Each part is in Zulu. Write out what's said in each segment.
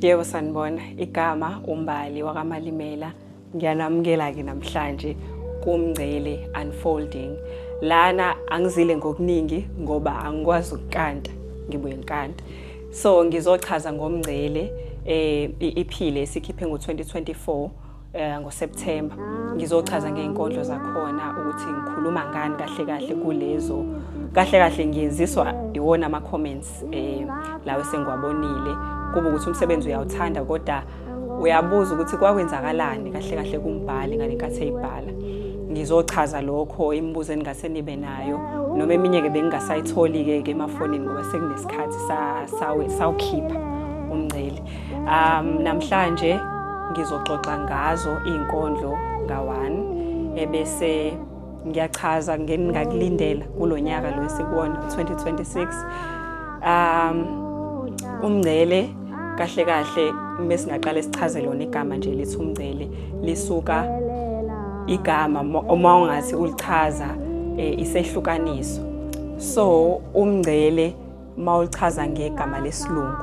Yebo sanibona, igama uMbali wakaMalimela. Ngiyanamukela-ke namhlanje kumngcele unfolding. Lana angizile ngokuningi ngoba angikwazi ukukanta, ngibuye ngikanta. So ngizochaza ngomngcele i-EP le sikhiphe ngo-2024 ngoSeptember. Ngizochaza ngey'nkondlo zakhona ukuthi ngikhuluma ngani kahle kahle kulezo. Kahle kahle ngiyenziswa iwona ama-comments lawo esengiwabonile. Kuba ukuthi umsebenzi uyawuthanda kodwa uyabuza ukuthi kwakwenzakalani kahle kahle kumbhali ngalenkathi eyibhala. Ngizochaza lokho, imibuzo eningase nibe nayo noma eminye-ke bengingasayitholi-ke ke emafonini ngoba sekunesikhathi sawukhipha umngcele. Namhlanje ngizoxoxa ngazo iy'nkondlo nga-one ebese ngiyachaza ngeningakulindela kulo nyaka lo esikuwona 2026. Umngcele kahle kahle mesingaqale sichaze lona igama nje lithi umngcele, lisuka igama uma ungathi ulichaza isehlukaniso. So umngcele mawulichaza ngegama lesilungu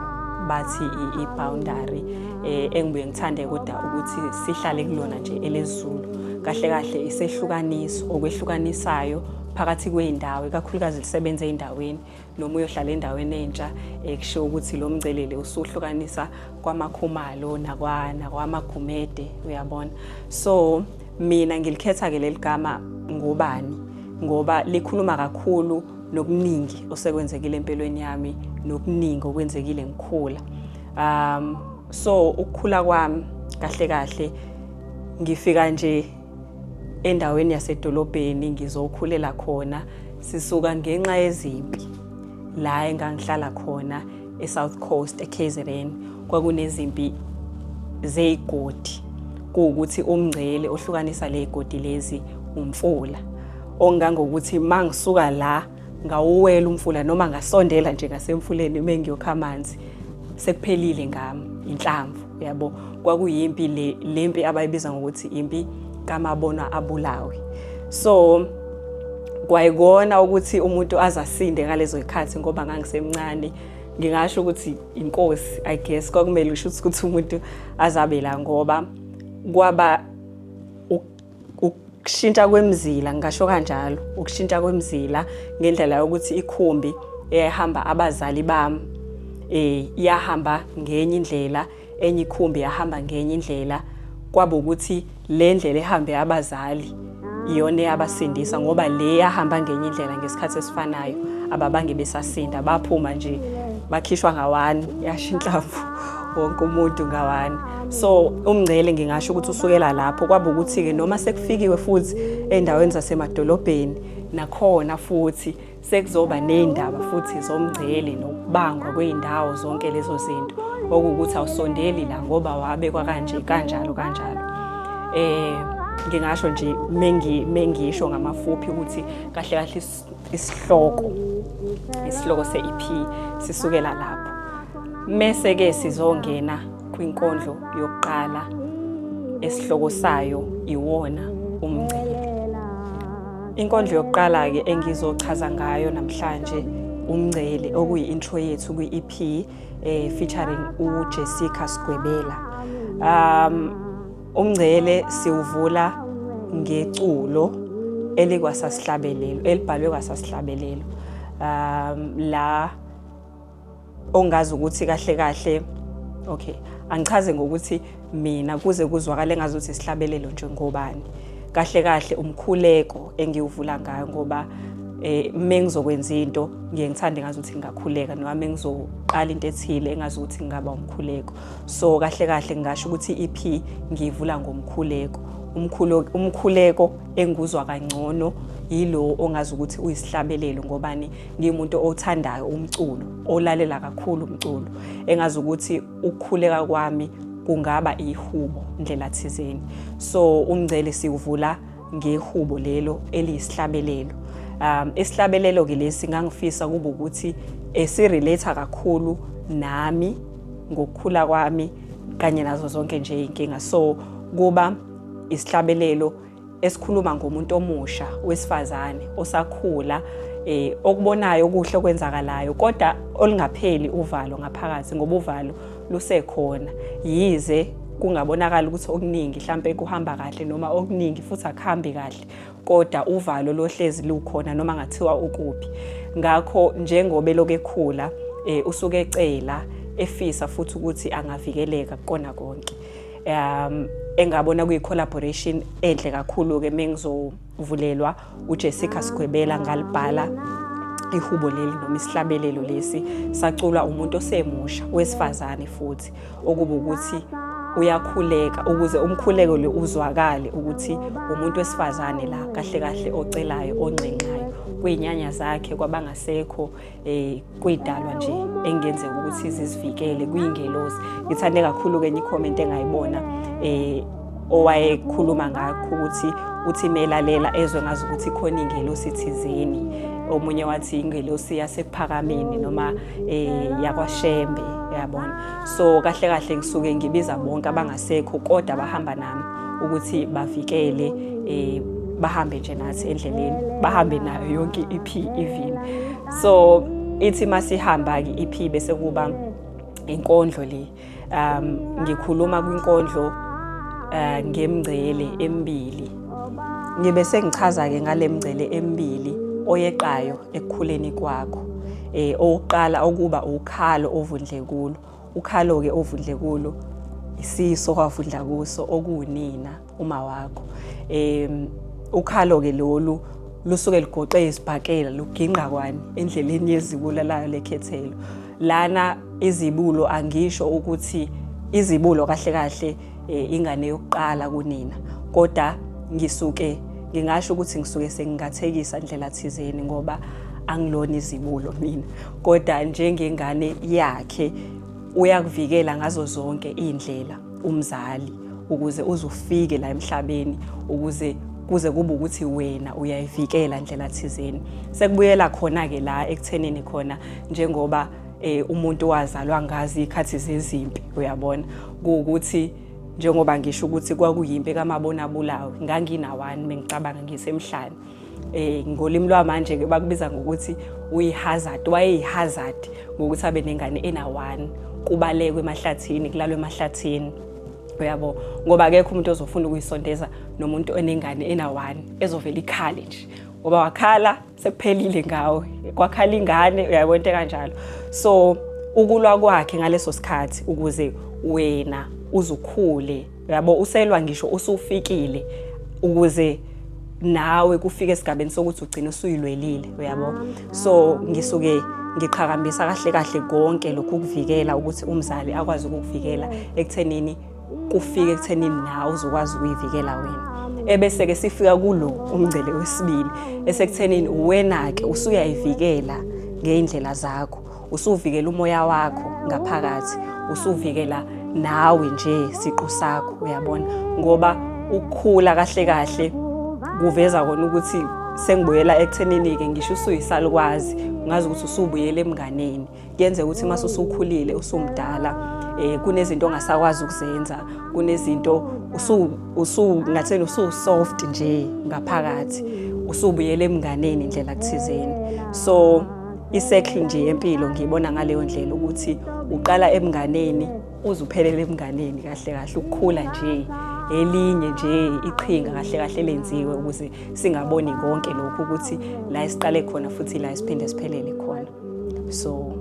bathi i-boundary, engibuye ngithande kodwa ukuthi sihlale kulona nje elesiZulu. Kahle kahle isehlukaniso okwehlukanisayo phakathi kwey'ndawo, ikakhulukazi lisebenza ey'ndaweni noma uyohlala endaweni entsha, kushiwo ukuthi lo mngcelele usuhlukanisa kwaMakhumalo nakwaMagumede, uyabona. So mina ngilikhetha-ke leli gama ngobani? Ngoba likhuluma kakhulu nokuningi osekwenzekile empilweni yami nokuningi okwenzekile ngikhula. So ukukhula kwami kahle kahle ngifika nje endaweni yasedolobheni ngizokhulela khona, sisuka ngenxa yezimpi la engangihlala khona eSouth Coast eKZN. Kwakunezimpi zeyigodi, kuwukuthi umngcele ohlukanisa ley'godi lezi umfula, ongangokuthi mangisuka la ngawuwela umfula noma ngasondela nje ngasemfuleni mengiyokha amanzi sekuphelile ngami, inhlamvu, uyabo. Kwakuyimpi le lempi abayibiza ngokuthi impi kamabona abulawe. So kwayikona ukuthi umuntu azasinde ngalezo zikhathi ngoba ngangisemncane, ngingasho ukuthi inkosi, I guess kwakumele usho ukuthi umuntu azabe la ngoba kwaba ukushintsha kwemizila, ngingasho kanjalo, ukushintsha kwemizila ngendlela yokuthi ikhumbi eyayihamba abazali bami iyahamba ngenye indlela, enye ikhumbi yahamba ngenye indlela. Kwaba ukuthi le ndlela ehambe abazali iyona eyabasindisa ngoba le yahamba ngenye indlela ngesikhathi esifanayo ababange besasinda, baphuma nje bakhishwa ngawani, yasho inhlamvu wonke umuntu ngawani. So umngcele ngingasho ukuthi usukela lapho. Kwaba ukuthi-ke noma sekufikiwe futhi ey'ndaweni zasemadolobheni nakhona futhi sekuzoba ney'ndaba futhi zomngcele nokubangwa kwey'ndawo zonke lezo zinto, okuwukuthi awusondeli la ngoba wabekwa kanje kanjalo kanjalo. Ngingasho nje mengisho ngamafuphi ukuthi kahle kahle isihloko se-EP sisukela lapho. Mese ke sizongena kwinkondlo yokuqala esihloko sayo iwona umngcele. Inkondlo yokuqala ke engizochaza ngayo namhlanje umngcele, okuyi-intro yethu kwi-EP featuring uJessica Sigwebela. Umngcele siwuvula ngeculo elikwasasihlabelelo, elibhalwe kwasasihlabelelo. La ongazi ukuthi kahle kahle, okay, angichaze ngokuthi mina kuze kuzwakale ngazuthi isihlabelelo nje ngobani. Kahle kahle umkhuleko engiwuvula ngayo ngoba mengizokwenza into ngiye ngithande ngazuthi ngingakhuleka noma mengizoqala into ethile engazuthi ngingaba umkhuleko. So kahle kahle ngingasho ukuthi i-EP ngiyivula ngomkhuleko. Umkhuleko enguzwa kangcono yilo ongazi ukuthi uyisihlabelelo ngobani, ngiwumuntu othandayo umculo, olalela kakhulu umculo, engazi ukuthi ukukhuleka kwami kungaba ihubo ndlela thizeni. So umngcele siwuvula ngehubo lelo eliyisihlabelelo. Isihlabelelo ke lesi ngangifisa kube ukuthi esirelate kakhulu nami ngokukhula kwami kanye nazo zonke nje inkinga. So kuba isihlabelelo esikhuluma ngomuntu omusha wesifazane osakhula, okubonayo okuhle okwenzakalayo kodwa olungapheli uvalo ngaphakathi, ngoba uvalo lusekhona, yize kungabonakala ukuthi okuningi mhlampe kuhamba kahle noma okuningi futhi akuhambi kahle, kodwa uvalo lohlezi lukhona noma ngathiwa ukuphi. Ngakho njengoba elokhu ekhula, usuke ecela, efisa futhi ukuthi angavikeleka kukona konke. Engabona kuyi-collaboration enhle kakhulu-ke mengizovulelwa uJessica Sigwebela, ngalibhala ihubo leli noma isihlabelelo lesi, saculwa umuntu osemusha wesifazane futhi okuba ukuthi uyakhuleka ukuze umkhuleko lo uzwakale ukuthi umuntu wesifazane la kahle kahle ocelayo, onxenxayo kwizinyanya zakhe, kwabangasekho, kwidalwa nje engenzeka ukuthi zizivikele kuyingelosi. Ngithande kakhulu kenye i-comment engayibona owayekhuluma ngakho ukuthi uthi melalela ezwe ngazi ukuthi khona ingelosi thizeni. Omunye wathi ingelosi yasekuphakameni noma yakwaShembe, uyabona. So kahle kahle ngisuke ngibiza bonke abangasekho kodwa bahamba nami ukuthi bavikele, bahambe nje nathi endleleni, bahambe nayo yonke i-EP even. So ithi masihamba ke i-EP bese kuba inkondlo le. Ngikhuluma kwinkondlo ngemngcele emibili. Ngibe sengichaza ke ngale mngcele emibili oyeqayo ekukhuleni kwakho. Owokuqala okuba ukhalo ovundle kulo. Ukhalo ke ovundle kulo isiso kwavundla kuso okuwunina, uma wakho. Ukhalo ke lolu lusuke lugoqe isibhakela, luginqa kwani endleleni yezibulo layo lekhethelo. Lana izibulo angisho ukuthi izibulo kahle kahle ingane yokuqala kunina, kodwa ngisuke ngingasho ukuthi ngisuke sengingathekisa indlela thizeni ngoba angilona izibulo mina, kodwa njengengane yakhe uyakuvikela ngazo zonke iy'ndlela umzali ukuze uzufike la emhlabeni, ukuze kuze kube ukuthi wena uyayivikela ndlela thizeni. Sekubuyela khona-ke la ekuthenini khona njengoba umuntu wazalwa ngazi ikhathi zezimpi, uyabona kuwukuthi njengoba ngisho ukuthi kwakuyimpi kamabonabulawe, ngangina-1 bengicabanga ngisemhlane. Ngolimi lwamanje ke bakubiza ngokuthi uyi-hazard, wayeyi-hazard ngokuthi abe nengane ena-1, kubalekwe emahlathini, kulalwe emahlathini, uyabo, ngoba akekho umuntu ozofuna ukuyisondeza nomuntu onengane ena-1 ezovela ikhale nje, ngoba wakhala sekuphelile ngawe, kwakhala ingane, uyabona into kanjalo. So ukulwa kwakhe ngaleso sikhathi ukuze wena uzukhule, uyabo, uselwa ngisho usufikile ukuze nawe kufike esigabeni sokuthi ugcine usuyilwelile, uyabo. So ngisuke ngiqhakambisa kahle kahle konke lokhu ukuvikela ukuthi umzali akwazi ukukuvikela ekuthenini kufike ekuthenini nawe uzokwazi ukuyivikela wena. Ebese ke sifika kulo umngcele wesibili esekuthenini wena ke usuyayivikela ngeindlela zakho, usuvikela umoya wakho ngaphakathi, usuvikela nawe nje siqu sakho, uyabona, ngoba ukukhula kahle kahle kuveza kona ukuthi sengibuyela ekuthenini ke ngisho usuyisalukwazi, ungazi ukuthi usubuyele emnganeni. Kuyenzeka ukuthi mase usukhulile usumdala, kunezinto ongasakwazi ukuzenza, kunezinto usu ngatheni usu soft nje ngaphakathi, usubuyele emnganeni indlela kuthizeni. So i-cycle nje yempilo ngiyibona ngaleyo ndlela ukuthi uqala emnganeni uze uphelele emnganeni kahle kahle. Ukukhula nje elinye nje iqhinga kahle kahle lenziwe ukuze singaboni konke lokhu ukuthi la esiqale khona futhi la esiphinde siphelele khona. So